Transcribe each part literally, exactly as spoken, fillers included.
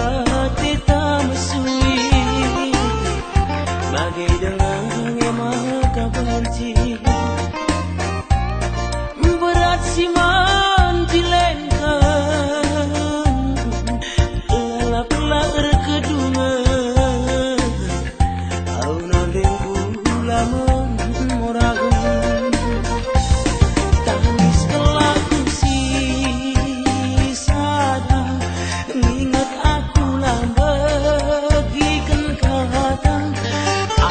Ateta mesui, bage denga nge maka banci. Berat si man jilenken, lalap la erkedungen. Au nandengku la memorahen. Tangis kelahku si sada, nginget aku la mbegiken kata.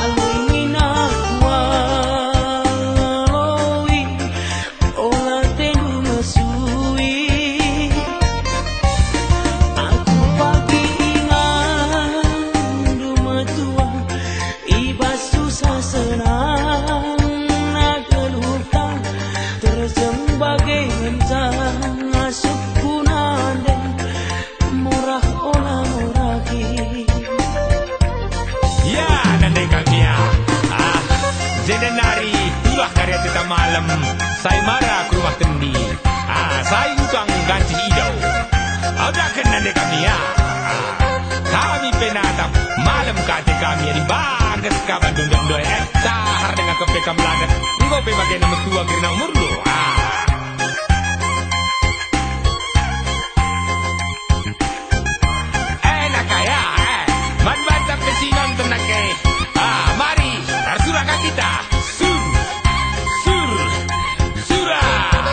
Alu minakku aloi, ola tendu mesui. Aku pagi ingandu metua, i bas susah senang na geluhta, terjem bage ngenca ngasup ku nande. Murah ola murah ki. Ya, nande kami ya. Ah, jenda nari turah kari ateta malem, sai mara ku rumah tendi. Ah, sai utang gancih idau. Audaken nande kami ya. Ah, kami pe natap malem ka ate kami, adi bages ka bandu ndek ndoe, eh, sahar denga kepe kam landet. Enggo pe bagena metua kerina umurndu. Ah. Eh, naka ya, eh. Man banta pe si nonton nake. Ah, mari, ersurak ka kita. Sur, sur, surak.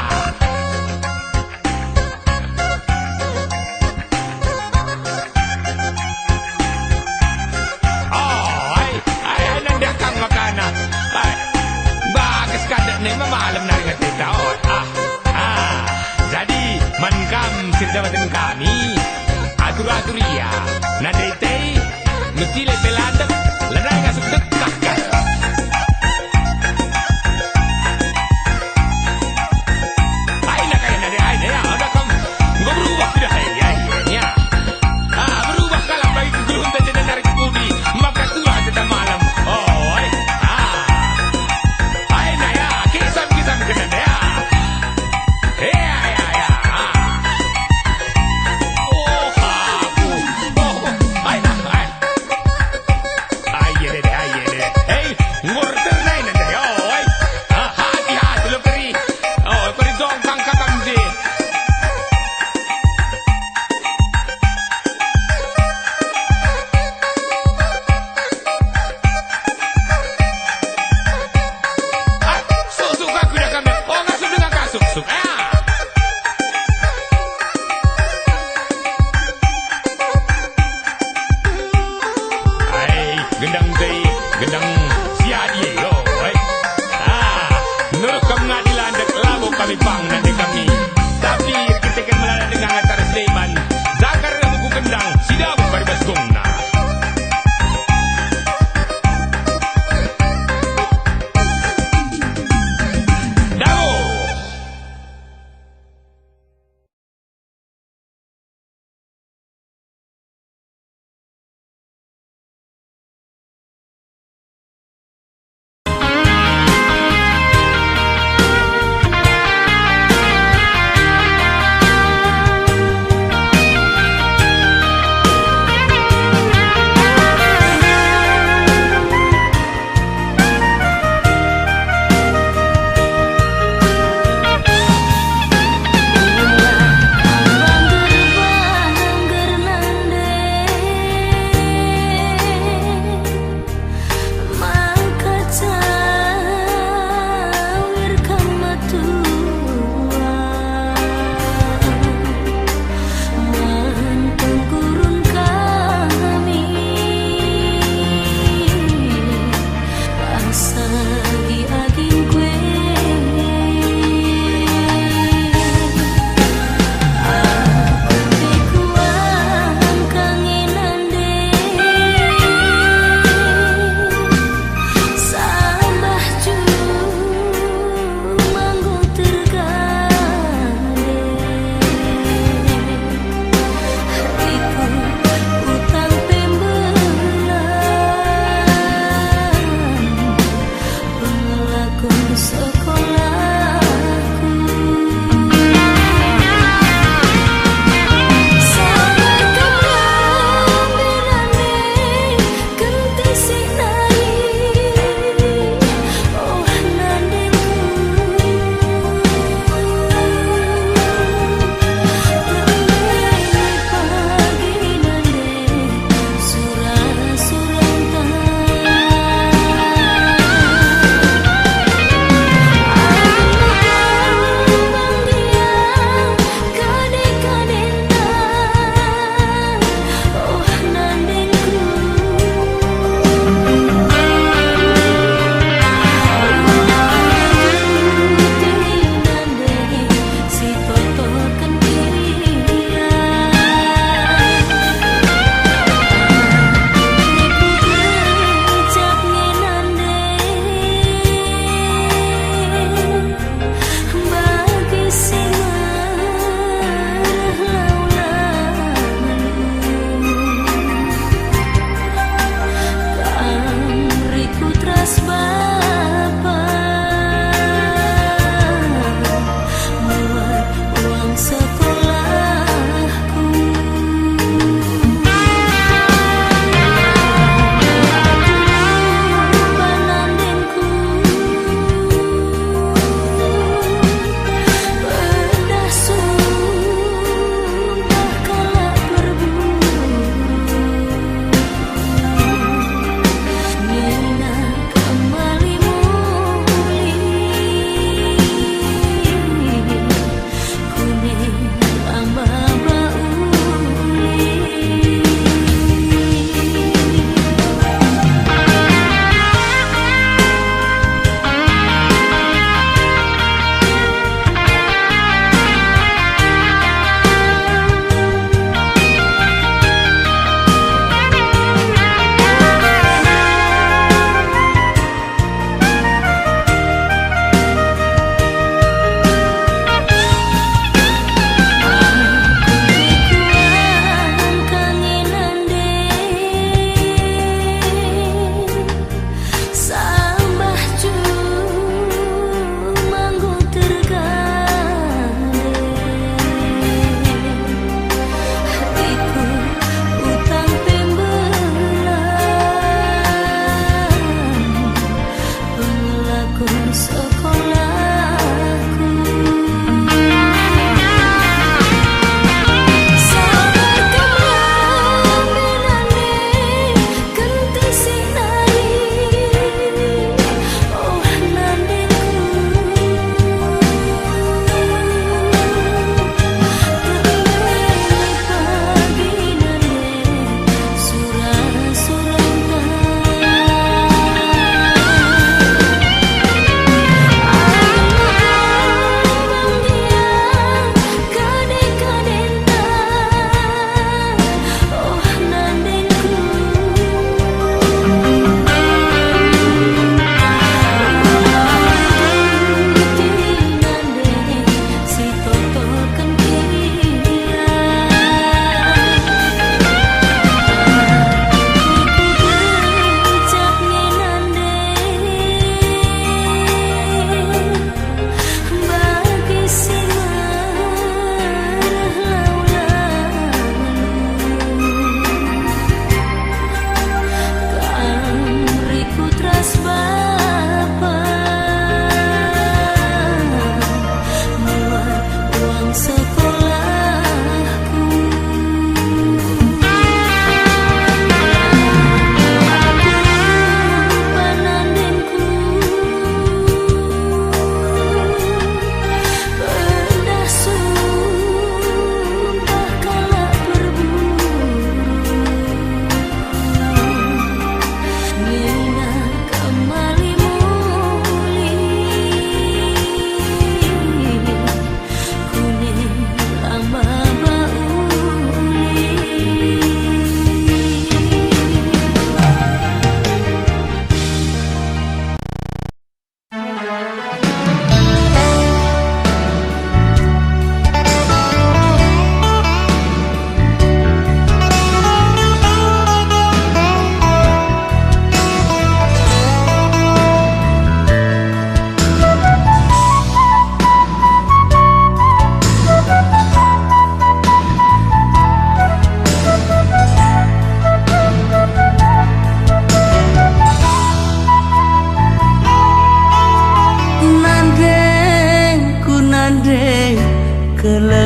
Oh, ai, ai, ai, nande kam makana. Ai, bages ka ndek ne memalem nari ngeteta, oh. Ah, ah. Jadi, man kam si erjabaten kami, atur-atur ia. Nande tei, mecile pe landek, lanai ngasup dekah ka. Aina kai nande aina ya, ada kam. Enggo berubah sudah, ai, ai, ya. Ah, berubah kalak bagi kegeluhenta jenda nari ke pudi, maka turah ateta malem. Oh, ai. Ah. Aina ya, kisam-kisam kena ya. Ya, ya, ya. Ah. Oh, aku. Oh, oh. Aina, ai. Aye dede, aye dede. Hei, ngurter nai nande, oi. Ah, hati-hati lo keri. Oh, keri jongkang kakam je. Ah, suk, suk, aku dah kami. Oh, ngasup denga kasuk, suk. Ah. Ai, gendang tei, gendang siadi e, yo, ai. Ah, nuruh kam ngadi landek, labo kami pang nande kami. Tapi erkiteken melala denga ngatar Sleman, jangkar reh buku gendang, si dawet bari bas gongna. Dawet.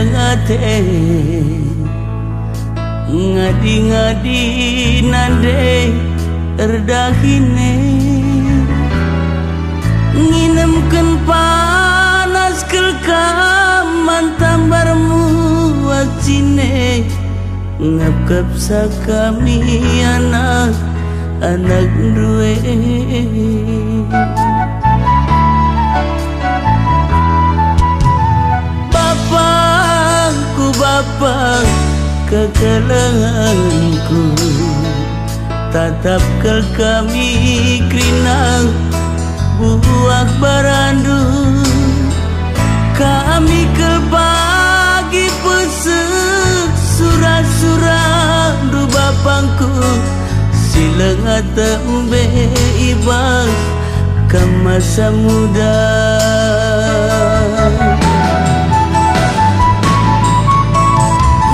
Ate ngadi-ngadi nande erdahine, nginemken panas kal kam man tambarmu acine. Ngepkepsa kami anak-anakndu e. Bapangku, Bapa kekelengenku, tatap kal kami kerina buah barandu. Kami kal pagi peseh sura-surandu bapangku, si lenga tembe i bas kam masa muda.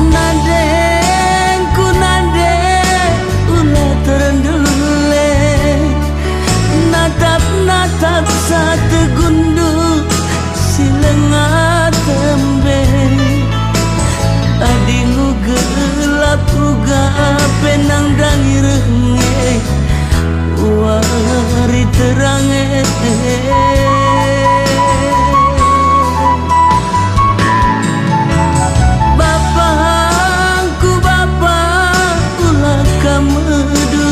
Nandengku nande, ula terndele, natap-natap sa tegunndu si lenga tembe. Adingu gelap uga pe nandangi reh nge wari terang e. Bapangku, Bapa, ula kam medu,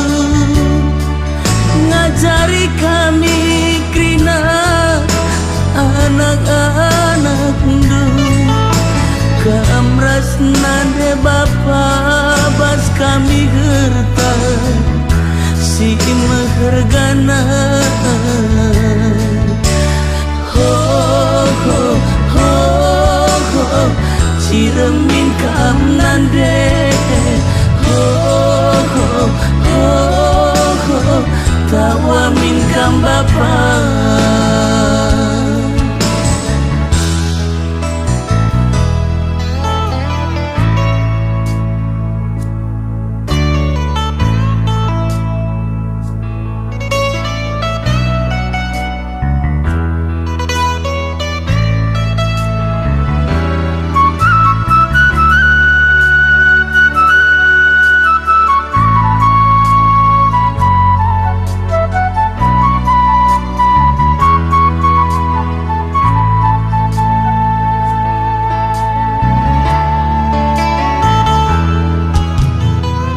ngajari kami kerina anak-anakndu. Kam ras nande Bapa bas kami gerta si mehergana. Ho, ho, ho, ho, ciremin kam nande. Ho, ho, ho, ho, tawa min kam bapa.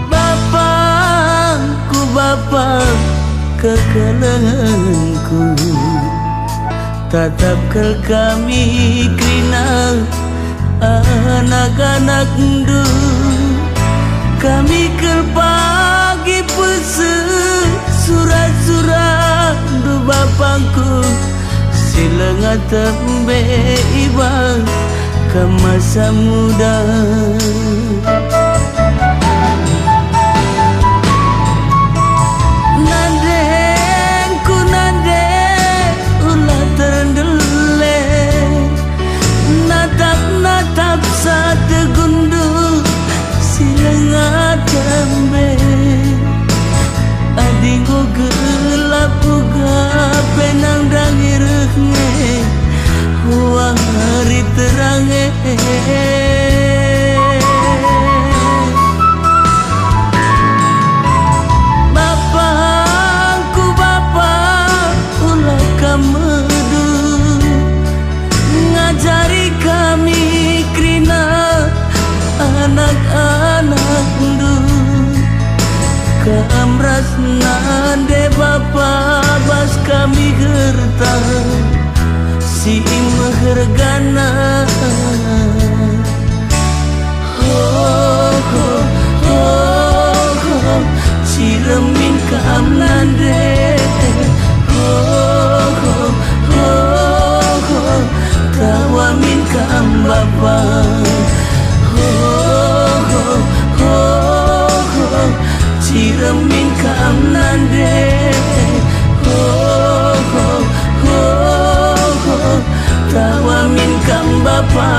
Bapangku, Bapa kekelengenku, tatap kal kami kerina anak-anakndu. Kami kal pagi peseh sura-surandu bapangku, si lenga tembe i bas kam masa muda. Nandengku nande, ula terndele, natap-natap sa tegunndu si lenga tembe. Adingu gelap uga pe nandangi reh nge wari terang e. Bapangku, Bapa, ula kam medu, ngajari kami kerina anak-anakndu. Kam ras nande Bapa bas kami gerta si mehergana. Ho, ho, ho, ho, ciremin kam nande. Ho, ho, ho, ho, tawa min kam bapa. Ho, ho, ho, ho, ciremin kam nande. Ho, ho, ho, ho, tawa min kam bapa.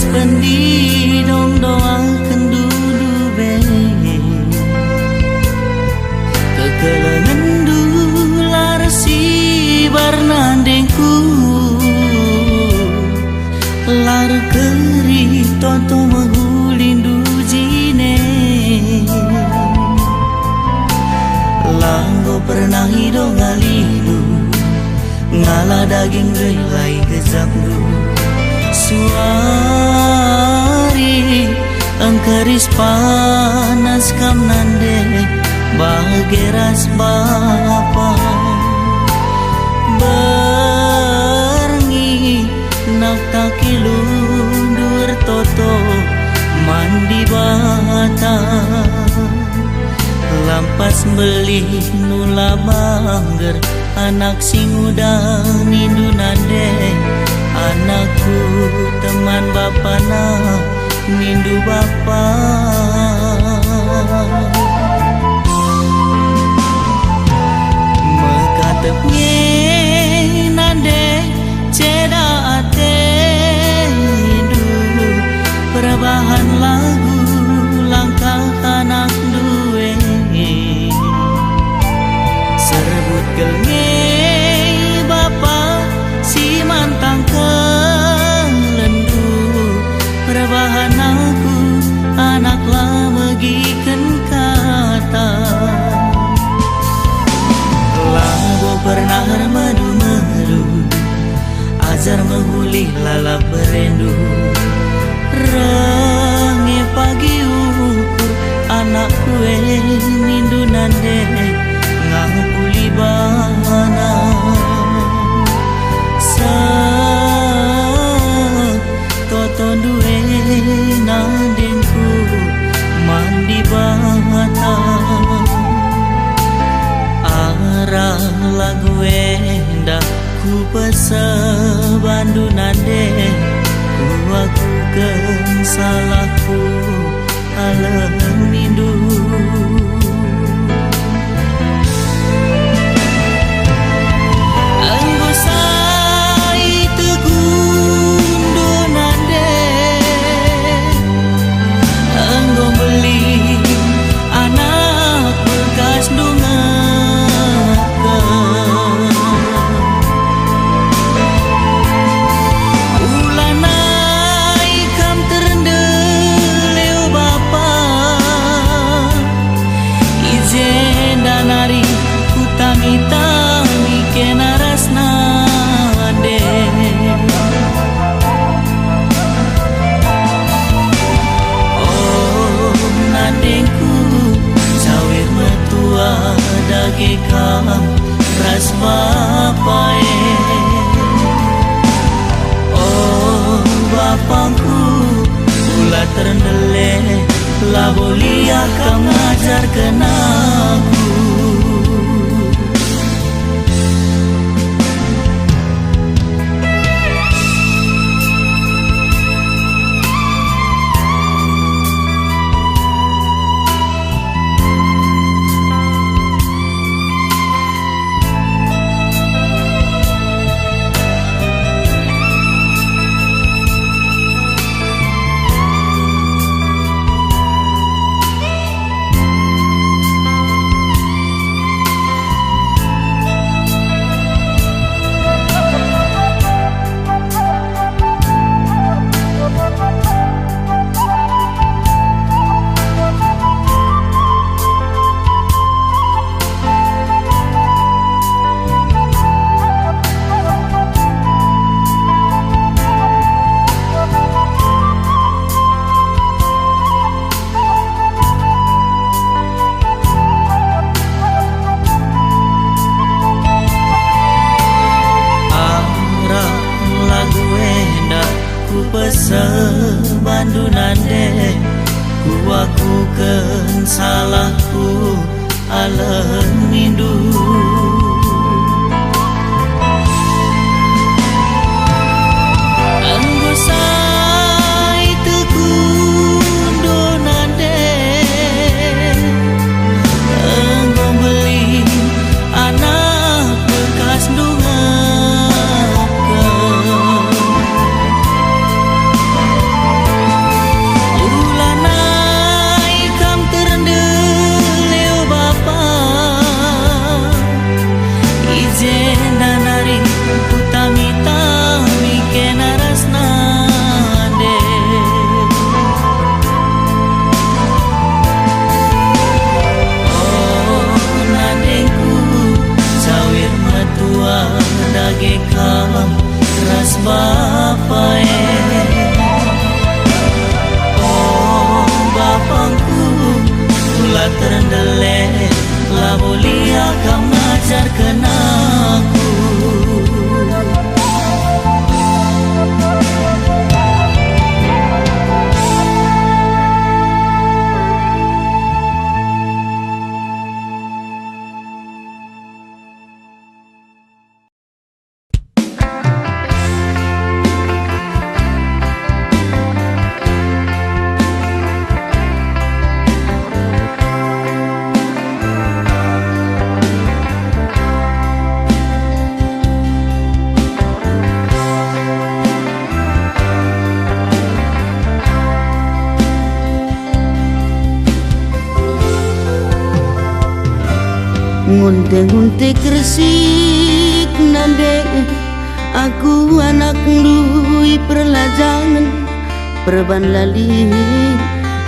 Pendidong doakenndu ndube, kekelengenndu la ersibar nandengku, la erkeri toto mehulindu jine. La enggo pernah idong alindu, ngala daging reh la igejapndu. Suari engkeris panas kam nande, bage ras bapa. Berngi naktaki lundu ertoto man Dibata. Lampas mbelin ula bangger, anak si nguda nindu nande, anakku teman bapana nindu bapa. Mekatep nge nande, ceda atendu, perbahan lagu langkah anakndu e. Serbut kal nge bapa si mantang kalenndu, perbahan aku anak la megiken kata. Labo pernah ermedu-medu, ajar mehuli lalap berendu. Reh nge pagi ukur anakku e nindu nande, ngahap uli bana. Seh toto ndube nandengku man Dibata. Arah lagu enda kupesebandu nande, kuakuken salahku alem nindu. Enggo sai tegundu nande, enggo mbelin anak bekasndu ngeken. Ulanai kam terndele, o bapa, i jenda nari kutami-tami kena ras nande. Oh, nandengku, cawir metua dage kam ras bapa e. Oh, bapangku, ula terndele, labo liah kam ngajarken aku. Dengunte kersik nande, aku anakndu i perlajangen, perban la lit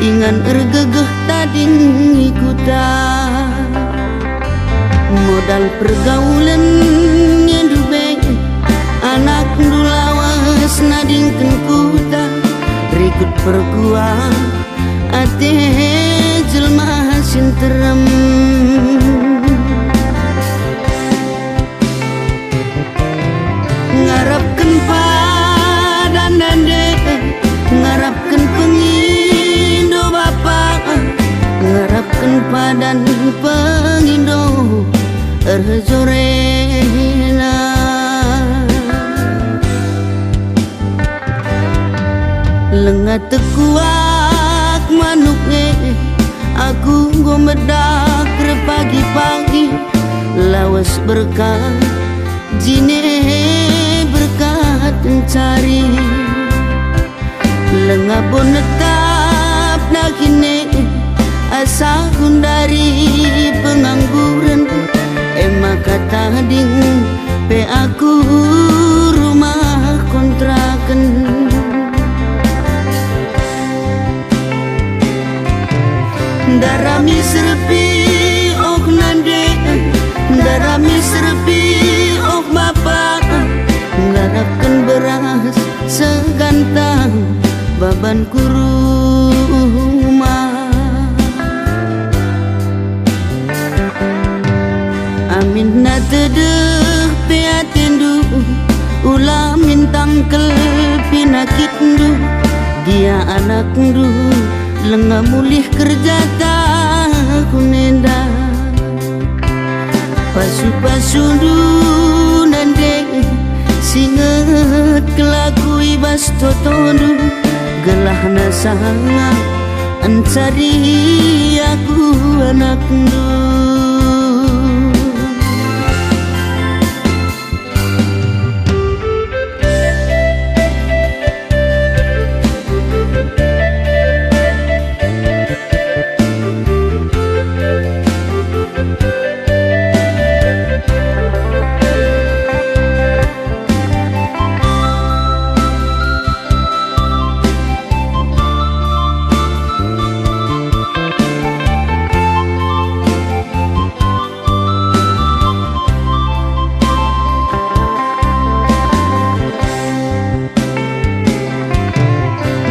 ingan ergegeh tading i kuta. Modal pergaulen ngendu be, anakndu lawas nadingken kuta, rikut perkuah ate jelma si nterem. Ngarapken padan nande, ngarapken pengindo bapa, ngarapken padan pengindo erjorena. Lenga tekuak manuk e, aku enggo medak erpagi-pagi, lawes berkat, jine berkat encari. Lenga bo netap dahin e, asa gundari pengangguren, e maka tading pe aku rumah kontraken. Ndarami serpi oh nande, ndarami serpi oh bapa, ngarapken beras segantang baban ku rumah. Aminna tedeh pe atendu, ula min tangkel pinakitndu, gia anakndu lenga mulih kerja tahun enda. Pasu-pasundu nande, singet kelaku i bas totondu, gelahna sanga encari aku anakndu.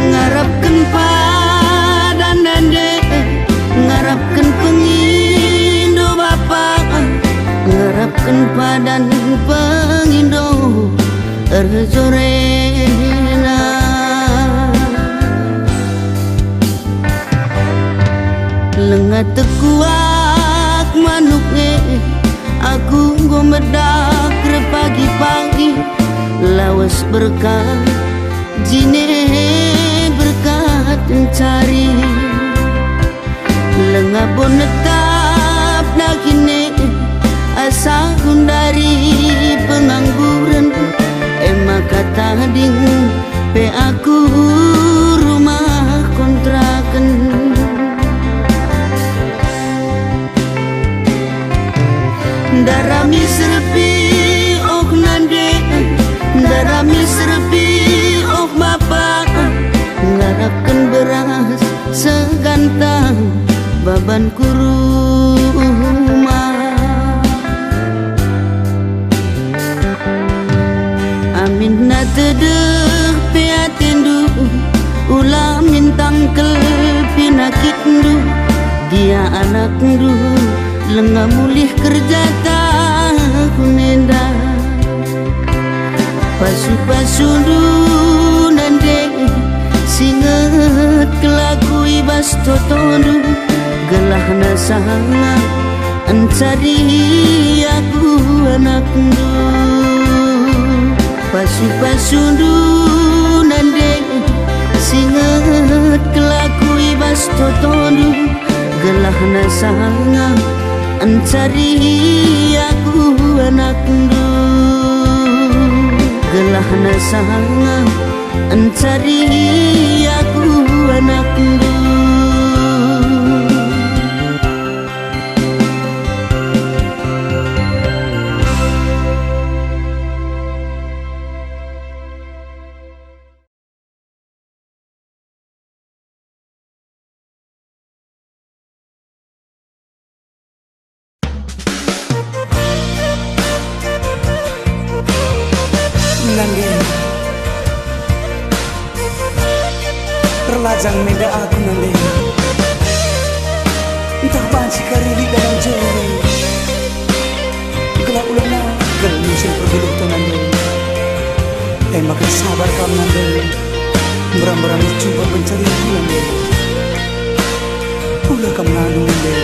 Ngarapken padan nande, ngarapken pengindo bapa, ngarapken padan pengindo erjorena. Lenga tekuak manuk e, aku enggo medak erpagi-pagi, lawes berkat, jine berkat encari. Lenga bo netap dahin e, asa gundari pengangguren, e maka tading pe aku rumah kontraken. Ndarami serpi oh nande, ndarami serpi oh bapa, ngarapken beras segantang baban ku rumah. Aminna tedeh pe atendu, ula min tangkel pinakitndu, gia anakndu lenga mulih kerja tahun enda. Pasu-pasundu nande, singet kelaku i bas totondu, gelahna sanga encari aku anakndu. Pasu-pasundu nande, singet kelaku i bas totondu, gelahna sanga encari aku anakndu. Gelahna sanga encari aku anakndu. Nande, erlajang me enda aku, Nande. Ntah banci kari lit dalam jeri. Gelah ulana kal musim pergeluhta, Nande. E maka sabar kam, Nande. Mberam-mberam cuba mencari aku, Nande. Ula kam nganu, Nande.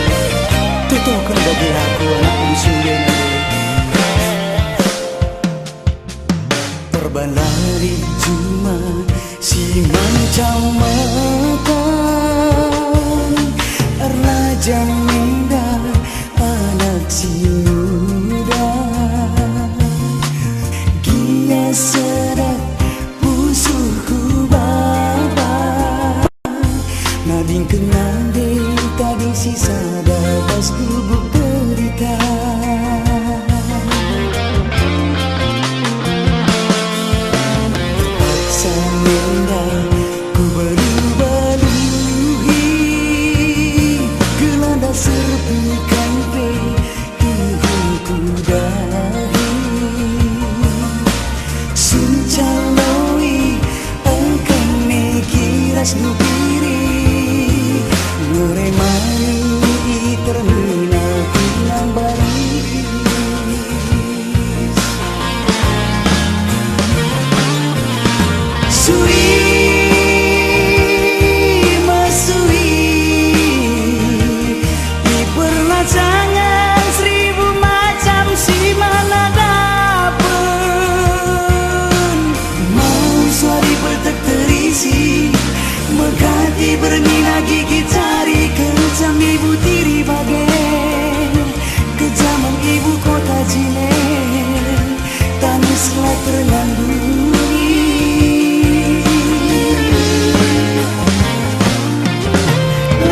Totoken bage aku anak bujur, Nande. Perbahan lit juma si macam-macam, erlajang me enda anak si muda. Gia sedat pusuhku baba. Nadingken nande tading si sada bas gubuk derita. Paksa me enda kuberu-beruhi, gelah ndai serpikan pe tuhu ku dahi. Suncaloi engkene kiras nupiri, ngeremani i terminal Pinang Baris. Sui mesui i perlajangan seribu macam si mana dapen. Mau suari beltek terisi, megati bernina gigi cari, kejam ibu tiri bage, kejaman ibu kota jine. Tangis la terlandungi.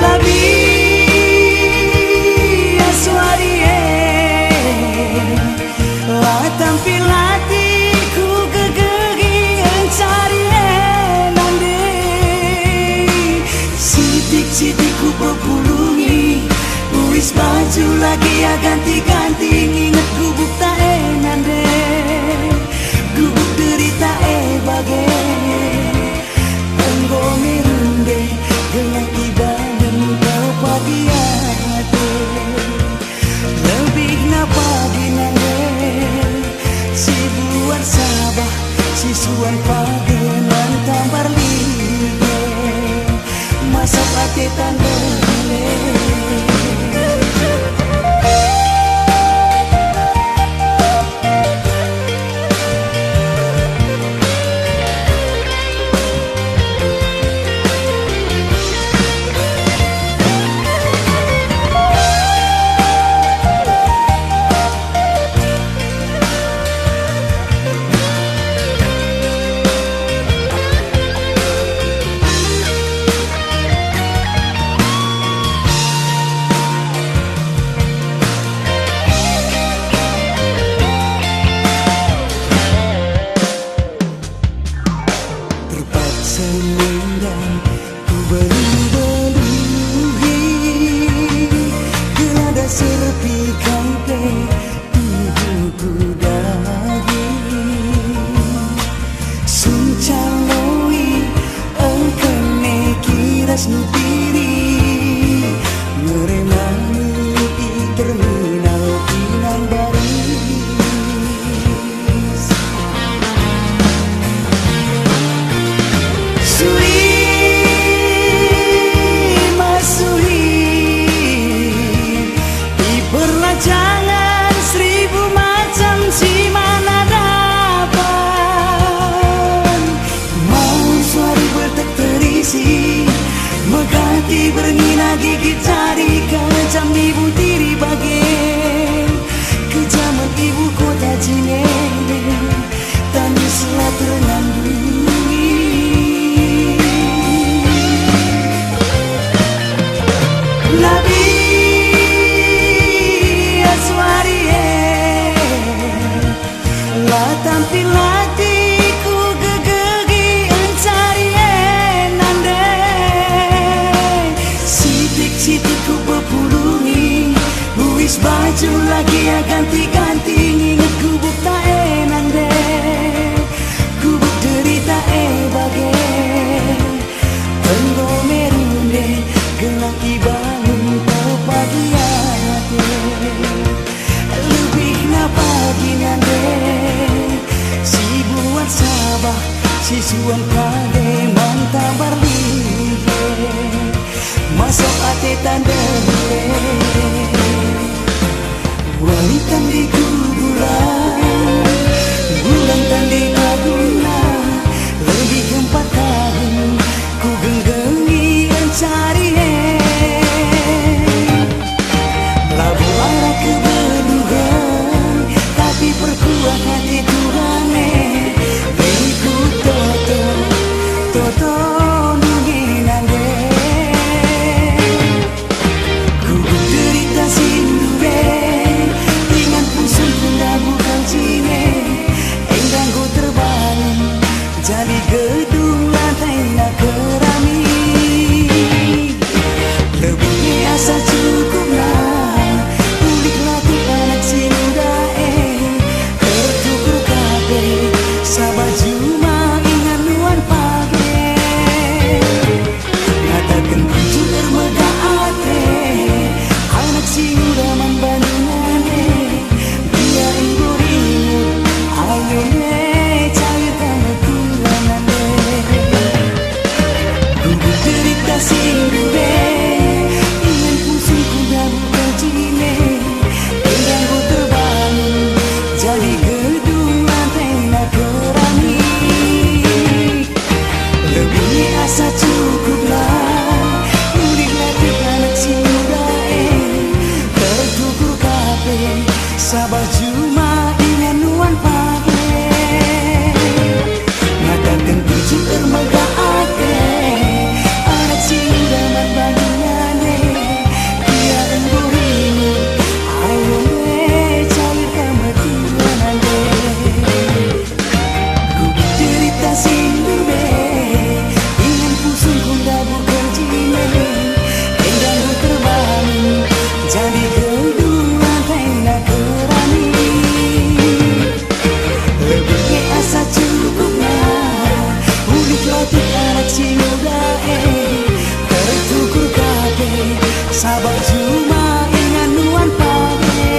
Labi asuari e, la tampil atiku gegegi encari e nande. Sitik-sitik kupepulungi, uis baju lagi ia ganti-ganti, nginget gubukta e nande. Gubuk derita e bage, enggo me runde, genah ibanen kau pagi ate. Lebihna pagi nande, si buat sabah, si suan page man tambar lige. Masap ate tandele. Terpaksa me enda kuberu-beruhi, gelada serpi kai pe tuhu ku dahi. Suncaloi engkene kiras nupiri, ngeremani i terminal Pinang Baris. Sui mesui i perlajangan seribu macam si mana dapan. Mau suari beltek terisi, megati bernina gigi cari, kejam ibu tiri bage, kejaman ibu kota jine. Tangis la terlandungi. Labi asuari e, la tampil atiku gegegi encari e nande. Sitik-sitik kupepulungi, uis baju lagi ia ganti-ganti, nginget gubukta e nande. Sisuan kade manta barlihe, masap ate tande. Wari tande ku bulan, bulan tande ka guna, lebih empat tahun ku genggengi encari e. Labo arah kebeluhen, tapi perkuah ate Tuhan e. Beri ku toto, toto nungin ande. Ku derita si ndube, ingan pusungku ndabuh kal jine, enda enggo terbangun, jadi gedung lantainya keramik. Lebih asa cukuplah, ulik latih anak si muda e, tertukur ka pe, sabar juma ingan nuan page. Ngataken bujur ermegah ate, anak si ura man bandu nande, dia enggo ringut, ayo me cair kami kula nande. Duduk derita si ndube, ingan pusungku ndabuh kal jine, enda enggo terbangun, jadi gedung lantainya keramik. Lebih asa cukuplah, ulik latih anak si muda e, tertukur ka pe, sabar juma ingan nuan page. Ngataken bujur ermegah ate, anak si ura man bandu nande, dia enggo ringut, ayo me cair kami kula nande. Ku derita si ndube, ingan pusungku ndabuh kal jine, enda enggo terbangun, jadi gedung lantainya keramik. Lebih asa cukupna, ulik latih anak si muda e, tertukur ka pe, sabar juma ingan nuan page.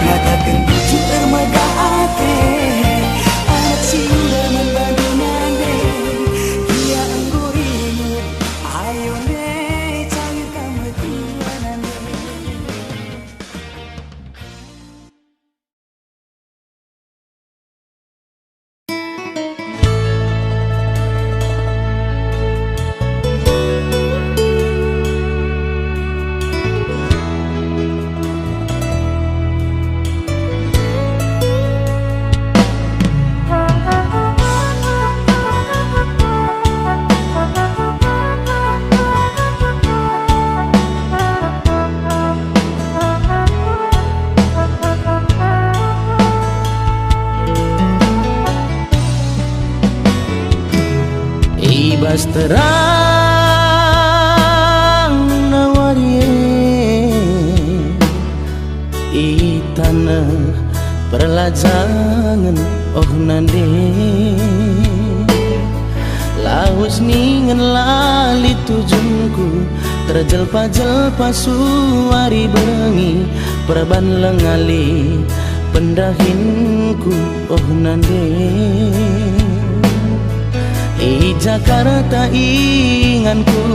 Ngataken bujur ermegah ate, anak si ura man bandu nande, dia enggo ringut, ayo nde cair kami kula nande. I bas terangna wari e, i taneh perlajangen, oh nande, lawes ningen la lit tujunku, terjelpa-jelpa suari bengi, perban lenga lit pendahinku, oh nande. I Jakarta inganku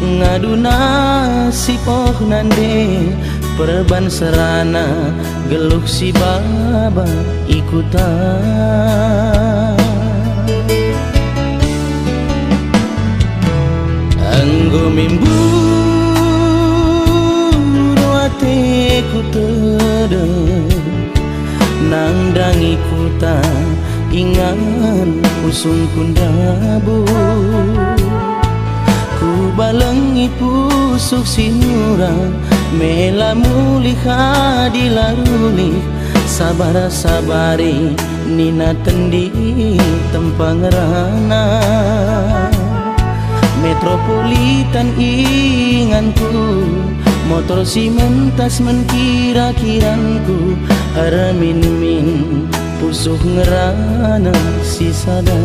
ngadu nasib, oh nande, perban serana geluh si baba i kuta. Enggo me mburu ateku tedeng, nandangi kuta ingan pusungku ndabuh. Kubalengi pusuh si nura, mela mulih adi la rulih, sabar-sabari nina tendi tempa ngerana. Metropolitan inganku, motor si mentas menkira-kiranku, ermin-min pusuh ngerana si sada.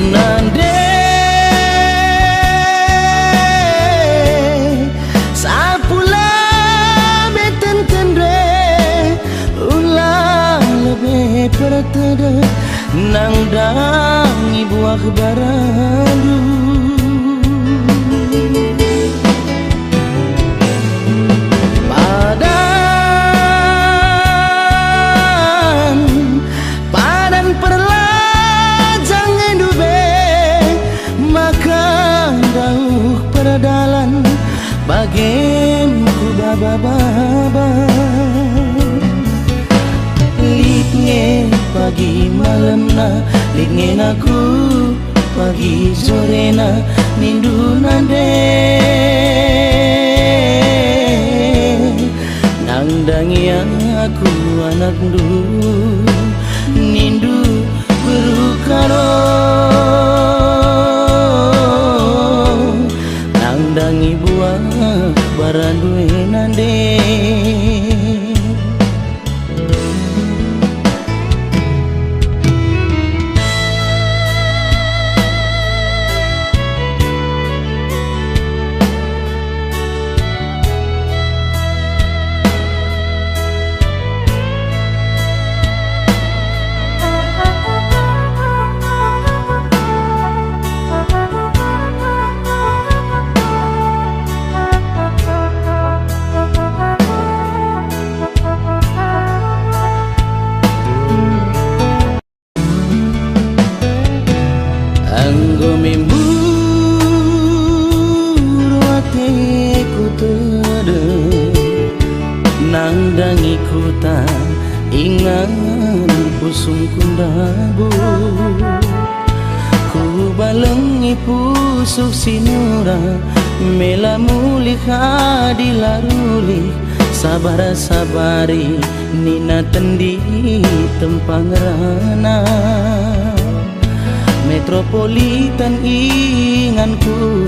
Nande, sapula meten Nandangi buah barandu. Padan, padan perlajang endu be, maka ndauh perdalan. Bagem ku baba-baba. Lit nge pagi malemna, lit nge naku pagi jorena, nindu nande. Nandangi aku anakndu, nindu beru karo. Nandangi buah barandu e nande. Enggo me mburu ateku tedeh, nandangi kuta ingan pusungku ndabuh. Kubalengi pusuh si nura, mela mulih adi la rulih, sabar-sabari nina tendi tempa ngerana. Metropolitan inganku,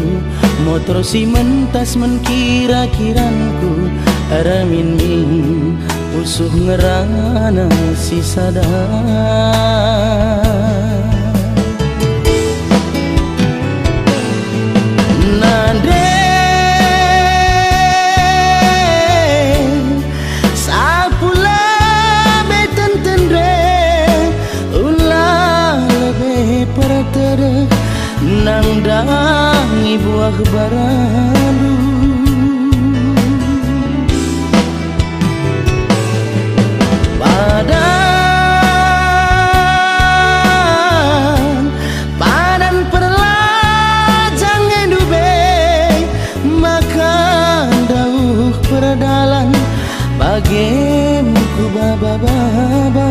motor si mentas menkira-kiranku, ramin-min pusuh ngerana si sada. Nande, sapu lebe tenten re, ula lebe pertedeh, nandangi buah barandu. Padan, padan perlajang endu be, maka ndauh perdalan bagem ku baba-baba.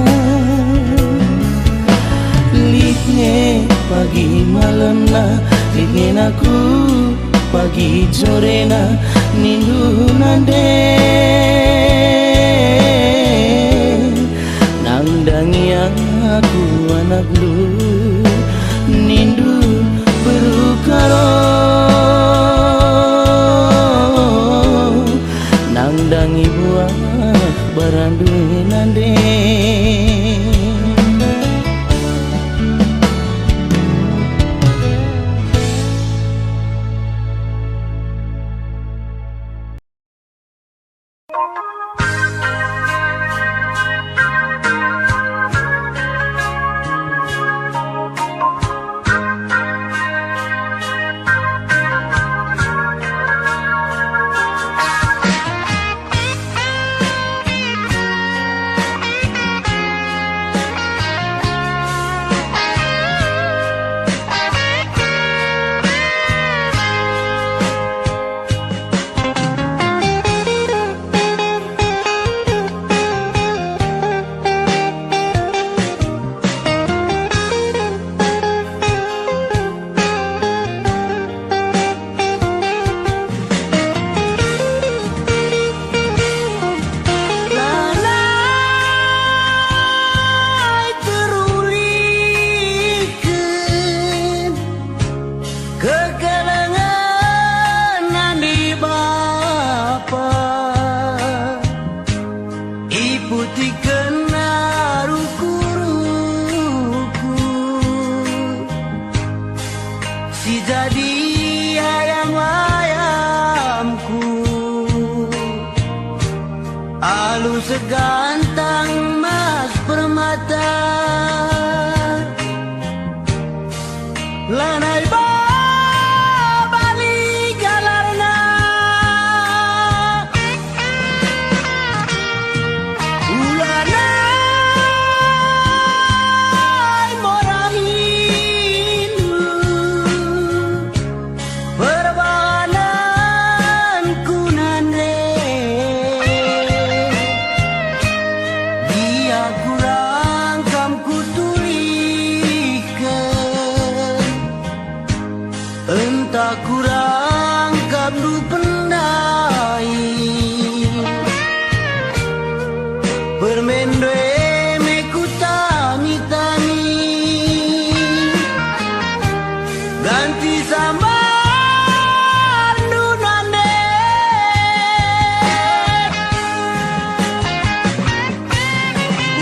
Lit nge pagi malemna, lit nge naku pagi jorena, nindu nande. Nandangi aku anakndu, nindu beru karo. Nandangi buah barandu nande. Lanai terulihken kekelengen nande bapa. Iputikenna ruku-ruku si jadi ayam-ayamku, alu segantang mas permata. Ndu pendai, permenndu e me kutami-tami, ganti sambarndu nande.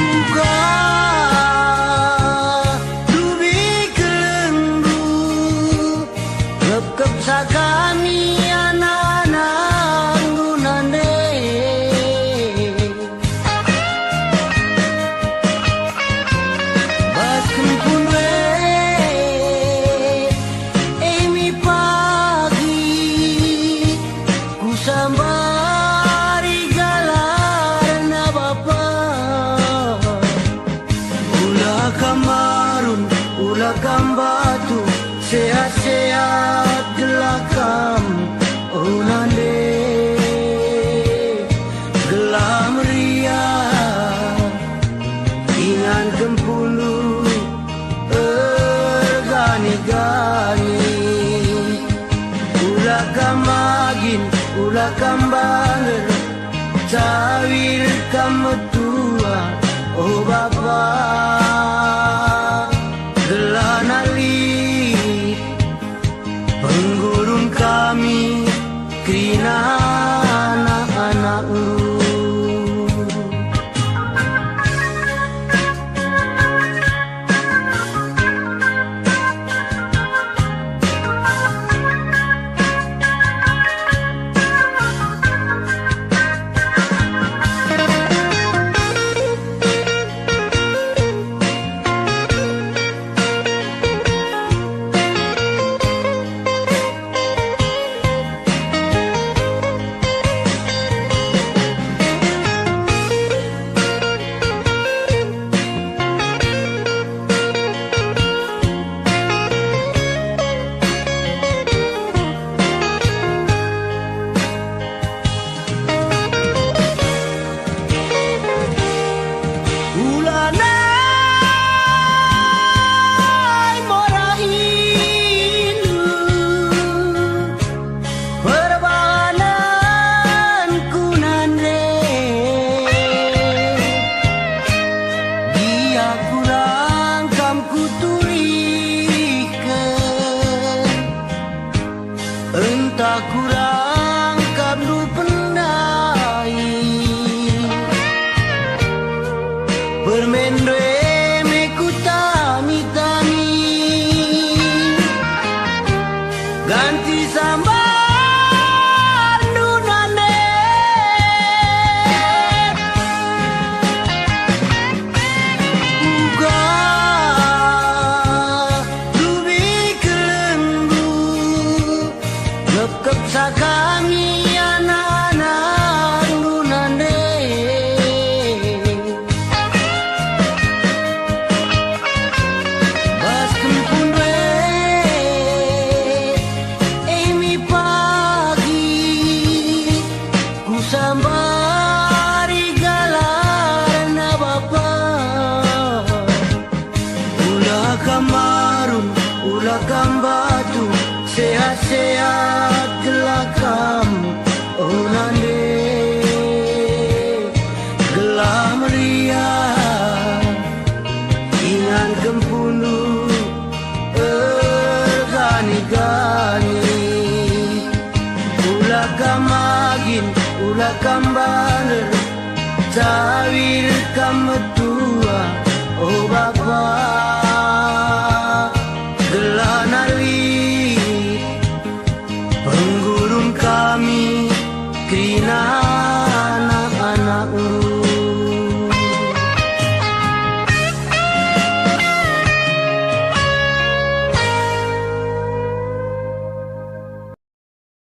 Uga tubi kelendu, kepkep sakami anak-anakndu nande. Bas kempun e, e me pagi kusambari galarna Bapa. Ula kam marun, ula kam batu, sehat-sehat gelah kam, o nande. Gelah meriah ingan kempundu ergani-gani. Ula kam magin, ula kam bangger, cawir kam metua, o Bapa. Gelah nali penggurun kami kerina anak-anakndu. Ulanai mora indu perbahanenku nande. Dia kurang kam kutulihken, ntah kurang kam ndu pendai. Permenndu e me kutami-tami, ganti sambarndu nande. Uga tubi kelendu, kepkep sakami anak-anakndu nande. Bas kempundu e, e me pagi kusambari galarna Bapa. Ula kam marun, ula kam batu, sehat-sehat gelah kam, o nande. Gelah meriah ingan kempundu ergani-gani. Ula kam magin, ula kam bander, cawir kam